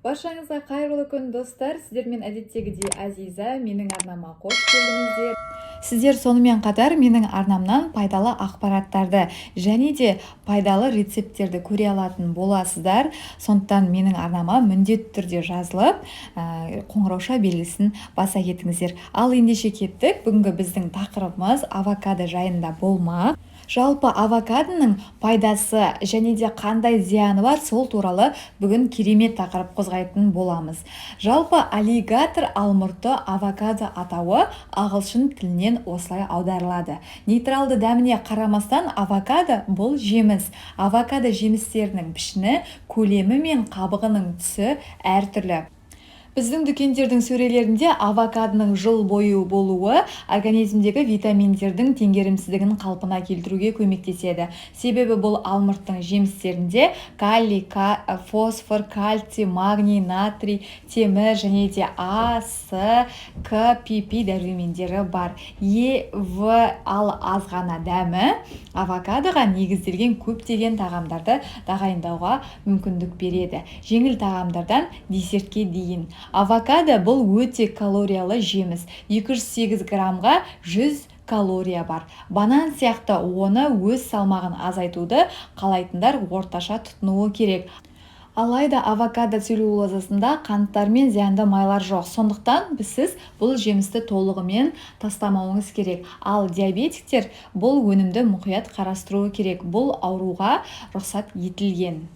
Баршаңызға қайырлы күн, достар! Сіздермен әдеттегідей Азиза. Менің арнама қош келдіңіздер! Сіздер сонымен қатар менің арнамнан пайдалы ақпараттарды және де пайдалы рецепттерді көре алатын боласыздар. Сондықтан менің арнама міндетті түрде жазылып, қоңырауша белгісін баса кетіңіздер. Ал ендеше кеттік! Бүгінгі біздің тақырыбымыз авокадо жайында болмақ. Жалпы авокадоның пайдасы және де қандай зияны бар, сол туралы бүгін керемет тақырып қозғайтын боламыз. Жалпы аллигатор алмұрты, авокадо атауы ағылшын тілінен осылай аударылады. Нейтралды дәміне қарамастан, авокадо бұл жеміс. Авокадо жемістерінің пішіні, көлемі мен қабығының түсі әртүрлі. Біздің дүкендердің сөрелерінде авокадоның жыл бойы болуы организмдегі витаминдердің теңгерімсіздігін қалпына келтіруге көмектеседі. Себебі бұл алмұрттың жемістерінде калий, фосфор, кальций, магний, натрий, темір және де А, С, К, ПП дәрумендері бар, Е, В. Ал аз ғана дәмі авокадоға негізделген көптеген тағамдарды тағайындауға мүмкіндік береді, жеңіл тағамдардан десертке дейін. Авокадо бұл өте калориялы жеміс: 208 граммға 100 калория бар. Банан сияқты оны өз салмағын азайтуды қалайтындар орташа тұтынуы керек. Алайда авокадо целлюлозасында қанттар мен зиянды майлар жоқ, сондықтан сіз бұл жемісті толығымен тастамауыңыз керек. Ал диабетиктер бұл өнімді мұқият қарастыруы керек, бұл ауруға рұқсат етілген.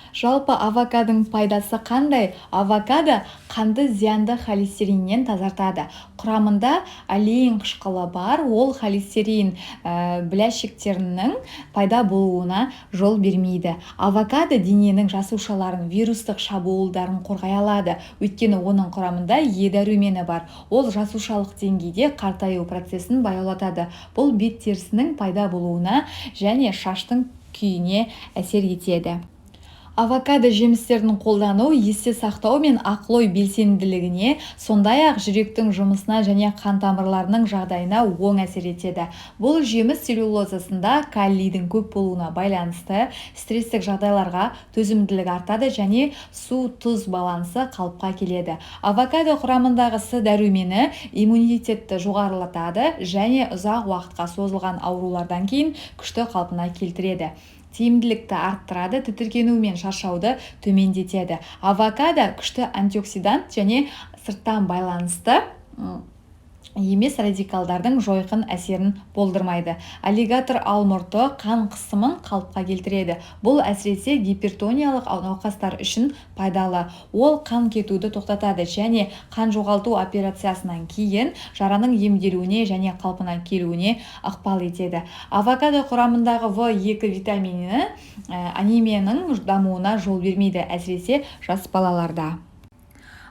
Жалпы авокадоның пайдасы қандай? Авокадо қанды зиянды холестериннен тазартады. Құрамында олеин қышқылы бар, ол холестерин бляшектерінің пайда болуына жол бермейді. Авокадо дененің жасушаларын вирустық шабуылдарын қорғай алады, өйткені оның құрамында Е дәрумені бар. Ол жасушалық деңгейде қартаю процесін баяулатады. Бұл бет терісінің пайда болуына және шаштың күйіне әсер етеді. Авокадо жемістерін қолдану есте сақтау мен ақыл-ой белсенділігіне, сондай-ақ жүректің жұмысына және қан тамырларының жағдайына оң әсер етеді. Бұл жеміс целлюлозасында калийдің көп болуына байланысты стресстік жағдайларға төзімділік артады және су-тұз балансы қалыпқа келеді. Авокадо құрамындағы С дәрумені иммунитетті жоғарылатады және ұзақ уақытқа созылған аурулардан кейін күшті қалпына келтіреді, тиімділікті арттырады, тітіркену мен шаршауды төмендетеді. Авокадо күшті антиоксидант және сырттан байланысты емес радикалдардың жойқын әсерін болдырмайды. Аллигатор алмұрты қан қысымын қалыпқа келтіреді. Бұл әсіресе гипертониялық науқастар үшін пайдалы. Ол қан кетуді тоқтатады және қан жоғалту операциясынан кейін жараның емделуіне және қалпына келуіне ықпал етеді. Авокадо құрамындағы В 2 витамині анемияның дамуына жол бермейді, әсіресе жас балаларда.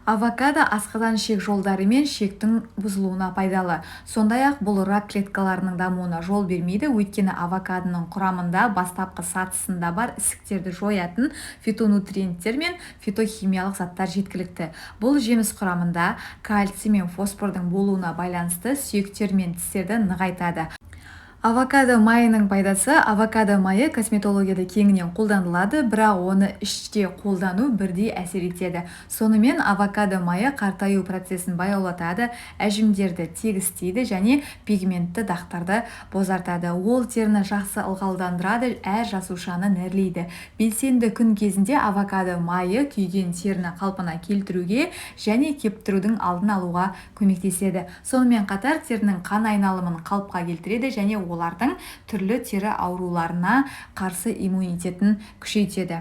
Авокадо асқазан-ішек жолдары мен ішектің бұзылуына пайдалы. Сондай-ақ бұл рак клеткаларының дамуына жол бермейді, өйткені авокадоның құрамында бастапқы сатысында бар ісіктерді жоятын фитонутриенттер мен фитохимиялық заттар жеткілікті. Бұл жеміс құрамында кальций мен фосфордың болуына байланысты сүйектер мен тістерді нығайтады. Авокадо майының пайдасы. Авокадо майы косметологияда кеңінен қолданылады, бірақ оны іште қолдану бірдей әсер етеді. Сонымен, авокадо майы қартаю процесін баяулатады, әжімдерді тегістейді және пигментті дақтарды бозартады. Ол теріні жақсы ылғалдандырады, әр жасушаны нәрлейді. Белсенді күн кезінде авокадо майы күйген теріні қалпына келтіруге және кептірудің алдын алуға көмектеседі. Сонымен қатар терінің қан айналымын қалыпқа келтіреді және олардың түрлі тері ауруларына қарсы иммунитетін күшейтеді.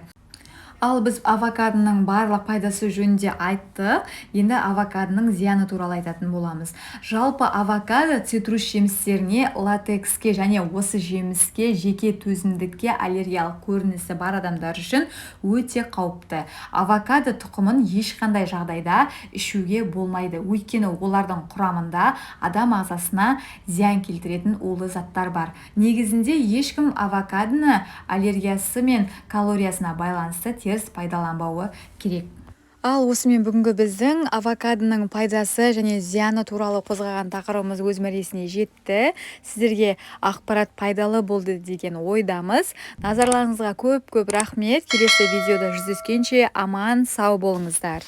Ал біз авокадоның барлық пайдасы жөнінде айттық, енді авокадоның зияны туралы айтатын боламыз. Жалпы авокадо цитрус жемістеріне, латекске және осы жеміске жеке төзімдікке аллергиялық көрінісі бар адамдар үшін өте қауіпті. Авокадо тұқымын ешқандай жағдайда ішуге болмайды, өйткені олардың құрамында адам ағзасына зиян келтіретін улы заттар бар. Негізінде ешкім авокадоны аллергиясы мен калориясына байланысты теріс пайдаланбауы керек. Ал осымен бүгінгі біздің авокадоның пайдасы және зияны туралы қозғаған тақырыбымыз өз мәресіне жетті. Сіздерге ақпарат пайдалы болды деген ойдамыз. Назарларыңызға көп көп рахмет. Келесі видеода жүздескенше, аман сау болыңыздар.